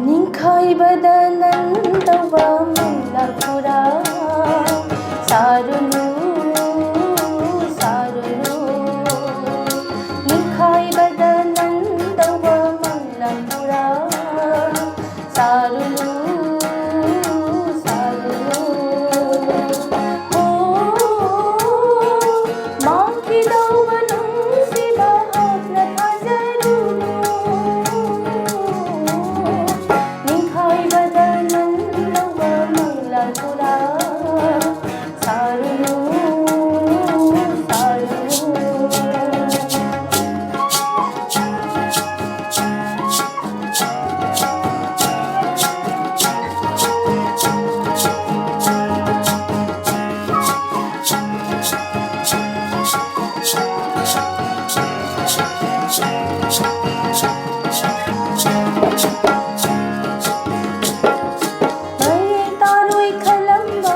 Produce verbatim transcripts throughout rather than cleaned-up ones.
ꯅꯤꯡꯈꯥꯏꯕꯗ ꯅꯪ ꯇꯧꯕ ꯃꯪꯂꯥ ꯄꯨꯔꯥ ꯁꯥꯔꯨꯅꯨ, ꯁꯥꯔꯨꯅꯨ꯫ ꯅꯤꯡꯈꯥꯏꯕꯗ ꯅꯪ ꯇꯧꯕ ꯃꯪꯂꯥ ꯄꯨꯔꯥ ꯁꯥꯔꯨꯅꯨ, ꯁꯥꯔꯨꯅꯨ꯫ ꯑꯣ, ꯃꯥꯡꯈꯤꯗꯧꯕ ꯅꯨꯡꯁꯤꯕ ꯍꯛꯅ ꯊꯥꯖꯔꯨꯅꯨ꯫ ꯅꯤꯡꯈꯥꯏꯕꯗ ꯅꯪ ꯂꯧꯕ ꯃꯪꯂꯥ ꯄꯨꯔꯥ ꯁꯥꯔꯨꯅꯨ, ꯁꯥꯔꯨꯅꯨ꯫ ꯃꯌꯦꯛ ꯇꯥꯔꯣꯏ ꯈꯜꯂꯝꯕ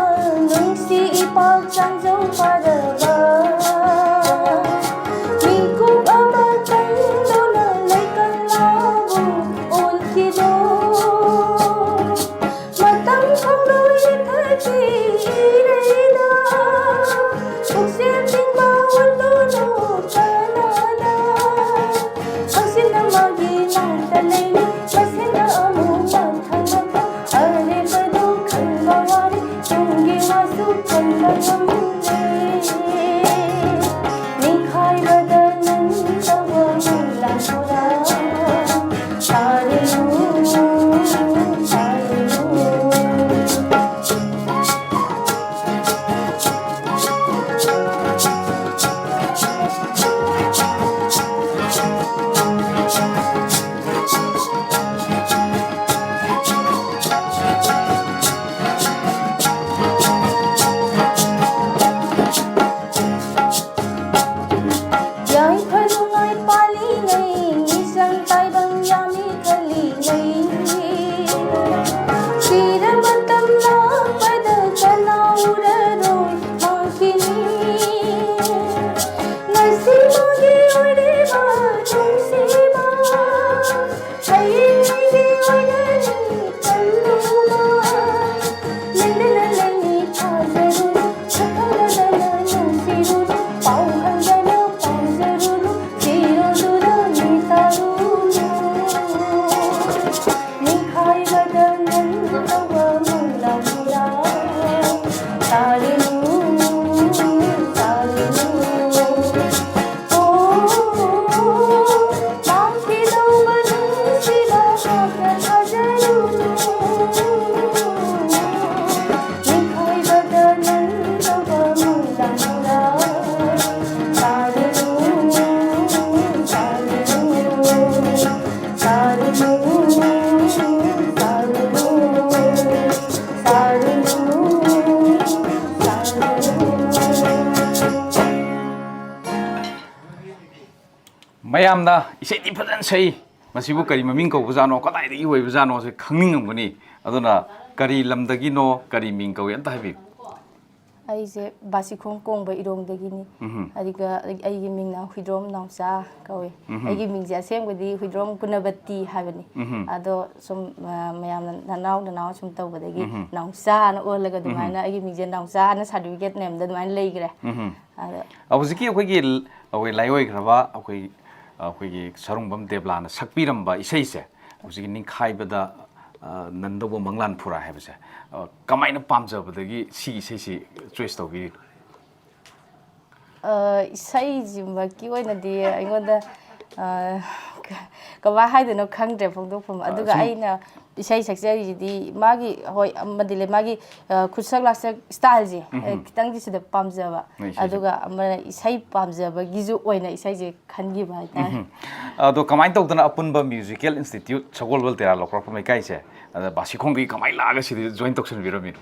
ꯅꯨꯡꯁꯤ ꯏꯄꯥꯛ ꯆꯥꯡꯖꯧ ꯐꯥꯔꯕ ꯃꯤꯀꯨꯞ ꯑꯃ ꯀꯟꯗꯨꯅ ꯂꯩꯀꯪꯂꯥꯕꯨ ꯑꯣꯟꯈꯤꯗꯣ꯫ ꯃꯇꯝ ꯈꯣꯡꯂꯣꯏ ꯏꯊꯛꯀꯤ ꯏꯔꯩꯗ ꯄꯨꯛꯁꯦ ꯃꯌꯥꯝꯅ ꯏꯁꯩꯗꯤ ꯐꯖꯅ ꯁꯛꯏ, ꯃꯁꯤꯕꯨ ꯀꯔꯤ ꯃꯃꯤꯡ ꯀꯧꯕꯖꯥꯠꯅꯣ, ꯀꯗꯥꯏꯗꯒꯤ ꯑꯣꯏꯕꯖꯥꯠꯅꯣꯁꯦ ꯈꯪꯅꯤꯡꯉꯝꯒꯅꯤ꯫ ꯑꯗꯨꯅ ꯀꯔꯤ ꯂꯝꯗꯒꯤꯅꯣ, ꯀꯔꯤ ꯃꯤꯡ ꯀꯧꯏ, ꯑꯝꯇ ꯍꯥꯏꯕꯤꯌꯨ꯫ ꯑꯩꯁꯦ ꯕꯥꯁꯤꯈꯣꯡ ꯀꯣꯡꯕ ꯏꯔꯣꯡꯗꯒꯤꯅꯤ꯫ ꯎꯝꯍꯨꯝ꯫ ꯑꯗꯨꯒ ꯑꯩꯒꯤ ꯃꯤꯡꯅ ꯍꯨꯏꯗ꯭ꯔꯣꯝ ꯅꯥꯎꯆꯥ ꯀꯧꯏ꯫ ꯎꯝꯍꯨꯝ꯫ ꯑꯩꯒꯤ ꯃꯤꯡꯁꯦ ꯑꯁꯦꯡꯕꯗꯤ ꯍꯨꯏꯗ꯭ꯔꯣꯝ ꯒꯨꯅꯕꯇꯤ ꯍꯥꯏꯕꯅꯤ꯫ ꯎꯝꯍꯨꯝ꯫ ꯑꯗꯣ ꯁꯨꯝ, ꯑ, ꯃꯌꯥꯝꯅ ꯅꯅꯥꯎ ꯅꯅꯥꯎ ꯁꯨꯝ ꯇꯧꯕꯗꯒꯤ ꯎꯝꯍꯨꯝ꯫ ꯅꯥꯎꯆꯥꯅ ꯑꯣꯜꯂꯒ ꯎꯝꯍꯨꯝ꯫ ꯑꯗꯨꯃꯥꯏꯅ ꯑꯩꯒꯤ ꯃꯤꯡꯁꯦ ꯅꯥꯎꯆꯥꯅ ꯁꯥꯔꯇꯤꯐꯤꯀꯦꯠ ꯅꯦꯝꯗ ꯑꯗꯨꯃꯥꯏꯅ ꯂꯩꯈ꯭ꯔꯦ꯫ ꯎꯝꯍꯨꯝ꯫ ꯑꯗꯣ ꯑ, ꯍꯧꯖꯤꯛꯀꯤ ꯑꯩꯈꯣꯏꯒꯤ ꯂ-, ꯑꯩꯈꯣꯏ ꯂꯥꯏꯑꯣꯏꯈ꯭ꯔꯕ ꯑꯩꯈꯣꯏ, ꯑ, ꯑꯩꯈꯣꯏꯒꯤ ꯁꯔꯨꯡꯕꯝ ꯗꯦꯕꯂꯥꯅ ꯁꯛꯄꯤꯔꯝꯕ ꯏꯁꯩꯁꯦ, ꯍꯧꯖꯤꯛꯀꯤ ꯅꯤꯡꯈꯥꯏꯕꯗ, ꯑ, ꯅꯟꯗꯧꯕ ꯃꯪꯂꯥꯟ ꯐꯨꯔꯥ ꯍꯥꯏꯕꯁꯦ, ꯑ, ꯀꯃꯥꯏꯅ ꯄꯥꯝꯖꯕꯗꯒꯤ ꯁꯤꯒꯤ ꯏꯁꯩꯁꯤ ꯆꯣꯏꯁ ꯇꯧꯕꯤꯔꯤꯅꯣ? ꯑ, ꯏꯁꯩꯁꯤꯃꯛꯀꯤ ꯑꯣꯏꯅꯗꯤ ꯑꯩꯉꯣꯟꯗ, ꯑ, ꯀ-, ꯀꯃꯥꯏ ꯍꯥꯏꯗꯣꯏꯅꯣ ꯈꯪꯗ꯭ꯔꯦ ꯐꯣꯡꯗꯣꯛꯐꯝ꯫ ꯑ, ꯑꯗꯨꯒ ꯁꯨꯝ ꯑꯩꯅ ꯏꯁꯩ ꯁꯛꯆꯔꯤꯁꯤꯗꯤ ꯃꯥꯒꯤ, ꯍꯣꯏ, ꯑꯃꯗꯤ ꯂꯩ, ꯃꯥꯒꯤ, ꯑ, ꯈꯨꯠꯁꯛ ꯂꯥꯛꯁꯛ ꯁ꯭ꯇꯥꯏꯜꯁꯦ, ꯑ, ꯎꯝꯍꯨꯝ꯫ ꯈꯤꯇꯪꯗꯤ ꯁꯤꯗ ꯄꯥꯝꯖꯕ꯫ ꯅꯣꯏ ꯏꯁꯩꯁꯦ꯫ ꯑꯗꯨꯒ ꯑꯃꯅ ꯏꯁꯩ ꯄꯥꯝꯖꯕꯒꯤꯁꯨ ꯑꯣꯏꯅ ꯏꯁꯩꯁꯦ ꯈꯟꯈꯤꯕ ꯍꯥꯏꯇꯥꯔꯦ꯫ ꯎꯝꯍꯨꯝ꯫ ꯑꯗꯣ ꯀꯃꯥꯏꯅ ꯇꯧꯗꯅ ꯑꯄꯨꯟꯕ ꯃ꯭ꯌꯨꯖꯤꯀꯦꯜ ꯏꯟꯁꯇꯤꯇ꯭ꯌꯨꯠ ꯁꯒꯣꯜꯕꯜ ꯇꯦꯔꯥ ꯂꯧꯀ꯭ꯔꯥꯛꯄꯝ ꯂꯩꯀꯥꯏꯁꯦ, ꯑꯗ ꯕꯥꯁꯤꯈꯣꯡꯗꯒꯤ ꯀꯃꯥꯏꯅ ꯂꯥꯛꯑꯒ ꯁꯤꯗ ꯖꯣꯏꯟ ꯇꯧꯁꯤꯟꯕꯤꯔꯝꯃꯤꯅꯣ?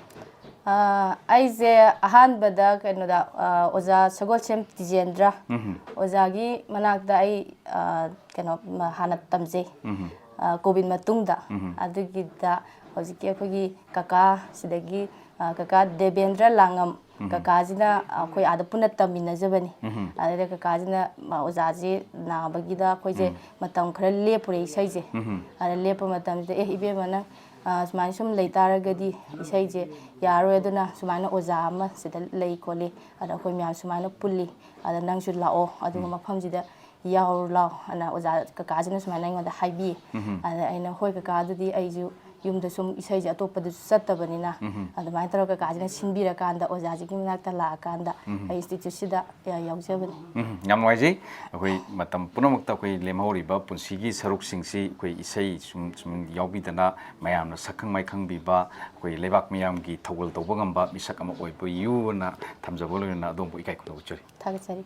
ꯑ, ꯑꯩꯁꯦ ꯑꯍꯥꯟꯕꯗ ꯀꯩꯅꯣꯗ, ꯑ, ꯑꯣꯖꯥ ꯁꯒꯣꯜꯁꯦꯝ ꯇꯤꯖꯦꯟꯗ꯭ꯔ ꯎꯝꯍꯨꯝ꯫ ꯑꯣꯖꯥꯒꯤ ꯃꯅꯥꯛꯇ ꯑꯩ, ꯑ, ꯀꯩꯅꯣ, ꯃ-, ꯍꯥꯟꯅ ꯇꯝꯖꯩ꯫ ꯎꯝꯍꯨꯝ꯫ ꯑ, ꯀꯣꯚꯤꯗ ꯃꯇꯨꯡꯗ꯫ ꯎꯝꯍꯨꯝ꯫ ꯑꯗꯨꯒꯤꯗ ꯍꯧꯖꯤꯛꯀꯤ ꯑꯩꯈꯣꯏꯒꯤ ꯀꯀꯥ ꯁꯤꯗꯒꯤ, ꯑ, ꯀꯀꯥ ꯗꯦꯕꯦꯟꯗ꯭ꯔ ꯂꯥꯡꯉꯝ ꯎꯝꯍꯨꯝ꯫ ꯀꯀꯥꯁꯤꯅ ꯑꯩꯈꯣꯏ ꯑꯥꯗ ꯄꯨꯟꯅ ꯇꯝꯃꯤꯟꯅꯖꯕꯅꯤ꯫ ꯎꯝꯍꯨꯝ꯫ ꯑꯗꯨꯗ ꯀꯀꯥꯁꯤꯅ ꯃ-, ꯑꯣꯖꯥꯁꯤ ꯅꯥꯕꯒꯤꯗ ꯑꯩꯈꯣꯏꯁꯦ ꯎꯝ꯫ ꯃꯇꯝ ꯈꯔ ꯂꯦꯞꯄꯨꯔꯦ ꯏꯁꯩꯁꯦ꯫ ꯎꯝꯍꯨꯝ꯫ ꯑꯗ ꯂꯦꯞꯄ ꯃꯇꯝꯁꯤꯗ, "ꯑꯦ, ꯏꯕꯦꯝꯃ, ꯅꯪ, ꯑ, ꯁꯨꯃꯥꯏꯅ ꯁꯨꯝ ꯂꯩꯇꯥꯔꯒꯗꯤ ꯏꯁꯩꯁꯦ ꯌꯥꯔꯣꯏ, ꯑꯗꯨꯅ ꯁꯨꯃꯥꯏꯅ ꯑꯣꯖꯥ ꯑꯃ ꯁꯤꯗ ꯂꯩ ꯈꯣꯠꯂꯤ, ꯑꯗ ꯑꯩꯈꯣꯏ ꯃꯌꯥꯝ ꯁꯨꯃꯥꯏꯅ ꯄꯨꯜꯂꯤ, ꯑꯗ ꯅꯪꯁꯨ ꯂꯥꯛꯑꯣ, ꯑꯗꯨꯒ ꯎꯝ꯫ ꯃꯐꯝꯁꯤꯗ ꯌꯥꯎꯔꯨ ꯂꯥꯎ" ꯑꯅ ꯑꯣꯖꯥ ꯀꯀꯥꯁꯤꯅ ꯁꯨꯃꯥꯏꯅ ꯑꯩꯉꯣꯟꯗ ꯍꯥꯏꯕꯤꯌꯦ꯫ ꯎꯝꯍꯨꯝ꯫ ꯑꯗ ꯑꯩꯅ, "ꯍꯣꯏ ꯀꯀꯥ, ꯑꯗꯨꯗꯤ ꯑꯩꯁꯨ ꯌꯨꯝꯗ ꯁꯨꯝ ꯏꯁꯩꯁꯦ ꯑꯇꯣꯞꯄꯗꯁꯨ ꯆꯠꯇꯕꯅꯤꯅ", ꯎꯝꯍꯨꯝ꯫ ꯑꯗꯨꯃꯥꯏꯅ ꯇꯧꯔꯒ ꯀꯀꯥꯁꯤꯅ ꯁꯤꯟꯕꯤꯔꯀꯥꯟꯗ ꯑꯣꯖꯥꯁꯤꯒꯤ ꯃꯅꯥꯛꯇ ꯂꯥꯛꯑꯀꯥꯟꯗ ꯎꯝꯍꯨꯝ꯫ ꯑꯩ ꯏꯟꯁꯇꯤꯇ꯭ꯌꯨꯠꯁꯤꯗ ꯌꯥꯎꯖꯕꯅꯤ꯫ ꯎꯝ, ꯌꯥꯝ ꯅꯨꯡꯉꯥꯏꯖꯩ꯫ ꯑꯩꯈꯣꯏ ꯃꯇꯝ ꯄꯨꯝꯅꯃꯛꯇ ꯑꯩꯈꯣꯏ ꯂꯦꯝꯍꯧꯔꯤꯕ ꯄꯨꯟꯁꯤꯒꯤ ꯁꯔꯨꯛꯁꯤꯡꯁꯤ ꯑꯩꯈꯣꯏ ꯏꯁꯩ ꯁꯨꯝ, ꯁꯨꯝ ꯌꯥꯎꯕꯤꯗꯅ ꯃꯌꯥꯝꯅ ꯁꯛꯈꯪ ꯃꯥꯏꯈꯪꯕꯤꯕ, ꯑꯩꯈꯣꯏ ꯂꯩꯕꯥꯛ ꯃꯤꯌꯥꯝꯒꯤ ꯊꯧꯒꯜ ꯇꯧꯕ ꯉꯝꯕ ꯃꯤꯁꯛ ꯑꯃ ꯑꯣꯏꯕꯤꯌꯨꯅ ꯊꯝꯖꯕ ꯂꯣꯏꯅꯅ ꯑꯗꯣꯝꯕꯨ ꯏꯀꯥꯏ ꯈꯨꯝꯅꯕ ꯎꯠꯆꯔꯤ꯫ ꯊꯥꯒꯠꯆꯔꯤ꯫